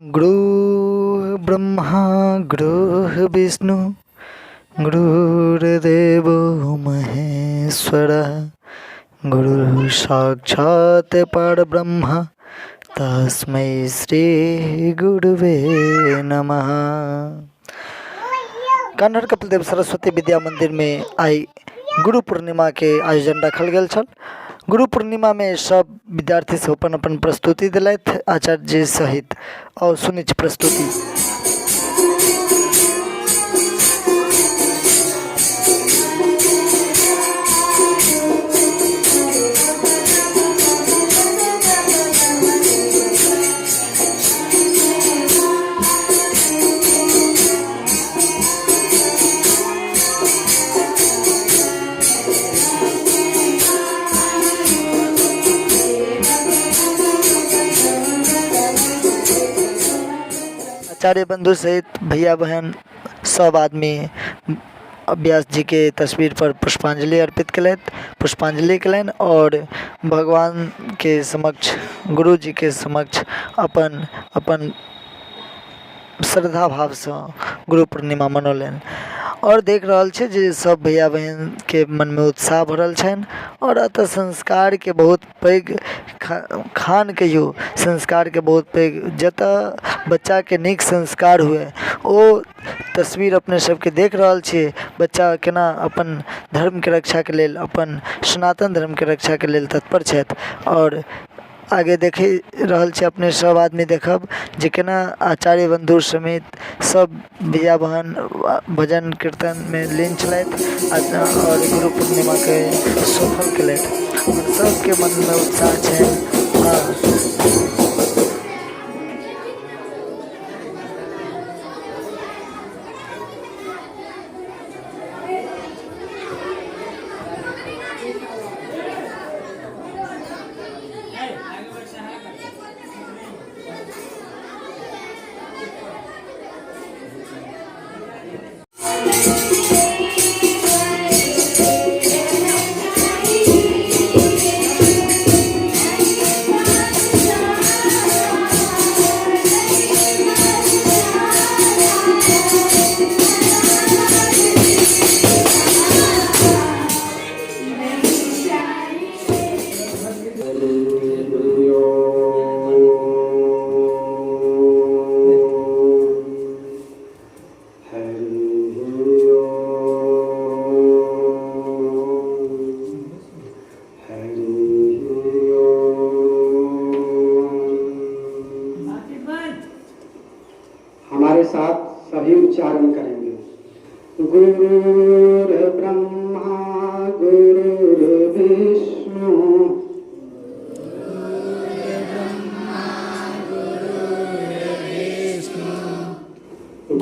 गुरु ब्रह्मा गुरु विष्णु गुरुर्देवो महेश्वरः गुरु साक्षात् परब्रह्म तस्मै श्री गुरुवे नमः। कन्हर कपिलदेव सरस्वती विद्या मंदिर में आइ गुरु पूर्णिमा के आयोजन रखल गेल छल। गुरु पूर्णिमा में सब विद्यार्थी सब अपन अपन प्रस्तुति दिलथि आचार्य जी सहित और सुनै छी प्रस्तुति। आचार्य बंधु सहित भैया बहन सब आदमी व्यास जी के तस्वीर पर पुष्पांजलि अर्पित केलथि, पुष्पांजलि केलनि आओर भगवान के समक्ष गुरु जी के समक्ष अपन अपन श्रद्धा भावसँ गुरु पूर्णिमा मनौलनि। आओर देख रहल छी जे सब भैया बहिनके मनमे उत्साह भरल छनि आओर एतऽ संस्कारके बहुत पैघ खान कहियौ, संस्कारके बहुत पैघ, जतऽ बच्चाके नीक संस्कार हुए ओ तस्वीर अपने सबके देख रहल छियै। बच्चा केना अपन धर्मके रक्षाके लेल, अपन सनातन धर्मके रक्षाके लेल तत्पर छथि। आओर आगे देखि रहल छी अपने सब आदमी देखब जे केना आचार्य बन्धु समेत सब भैया बहन भजन कीर्तनमे लीन छलथि आओर गुरु पूर्णिमाके सफल केलथि। आओर सबके मनमे उत्साह छनि। हँ। हमारे साथ सभी उच्चारण करेंगे। गुरुर् ब्रह्मा गुरुर्विष्णु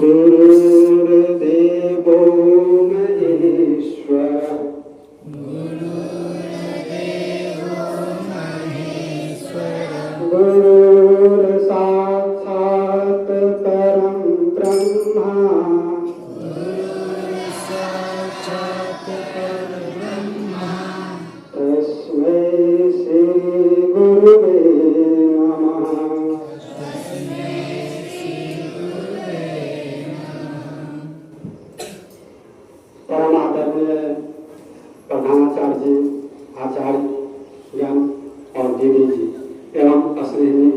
गुरुर्देवो महेश्वर। गुरुर् साक्षात् परम ब्रह्मा तस्मै श्री गुरुवे नमः। परम आदरणीय प्रधानाचार्य जी, आचार्य ज्ञान और दीदी जी एवं स्नेही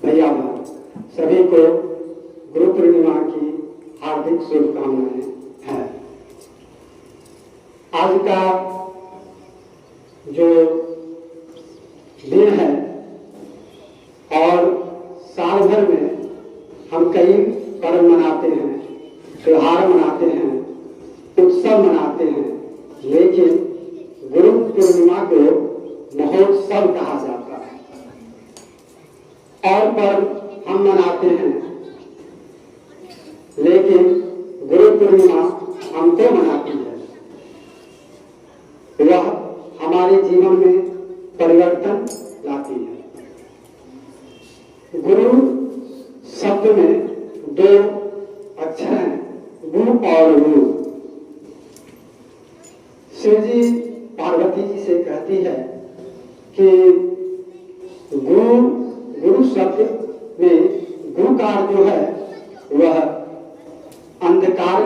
भैया बहन सभी को गुरु पूर्णिमा की हार्दिक शुभकामनाएं हैं। आज का जो दिन है और साल भर में हम कई पर्व मनाते हैं, त्योहार मनाते हैं, उत्सव मनाते हैं, लेकिन गुरु पूर्णिमा को महोत्सव कहा जाता है। और पर्व हम मनाते हैं, लेकिन गुरु पूर्णिमा हमको मनाती है। वह हमारे जीवन में परिवर्तन लाती है। गुरु शब्द में दो अक्षर हैं, गु और रु। शिव जी पार्वती जी से कहती है कि गुरु शब्द में गु गुकार जो है वह अंधकार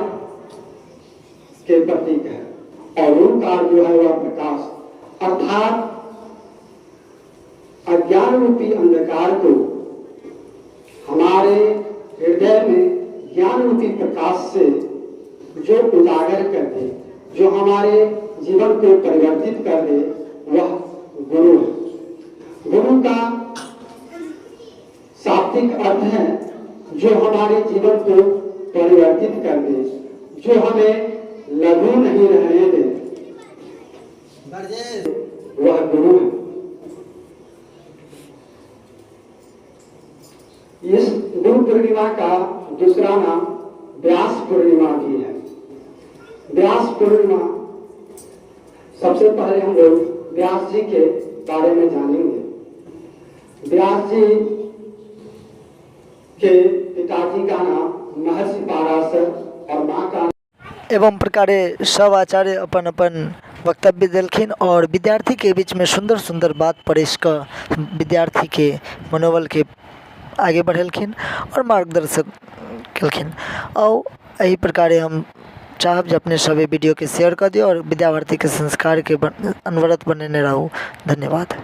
के प्रतीक है और ऊकार जो है वह प्रकाश, अर्थात अज्ञान रूपी अंधकार को हमारे हृदय में ज्ञान रूपी प्रकाश से जो उजागर कर दे, जो हमारे जीवन को परिवर्तित कर दे, वह गुरु है। गुरु का शाब्दिक अर्थ है जो हमारे जीवन को परिवर्तित कर दे, जो हमें लघु नहीं रहने दे, वह गुरु है। इस गुरु पूर्णिमा का दूसरा नाम व्यास पूर्णिमा भी है। व्यास पूर्णिमा, सबसे पहले हम लोग व्यास जी के बारे में जानेंगे। व्यास जी के पिताजी का नाम महर्षि पराशर और माँ का एवं प्रकारे सब आचार्य अपन अपन वक्तव्य देलखिन आओर विद्यार्थीके बीचमे सुन्दर सुन्दर बात परसि कऽ विद्यार्थीके मनोबलके आगे बढ़ेलखिन आओर मार्गदर्शन केलखिन। आओर एहि प्रकारे हम चाहब जे अपने सब एहि वीडियोके शेयर कऽ दियौ आओर विद्या भारतीके संस्कारके अनवरत बनेने रहू। धन्यवाद।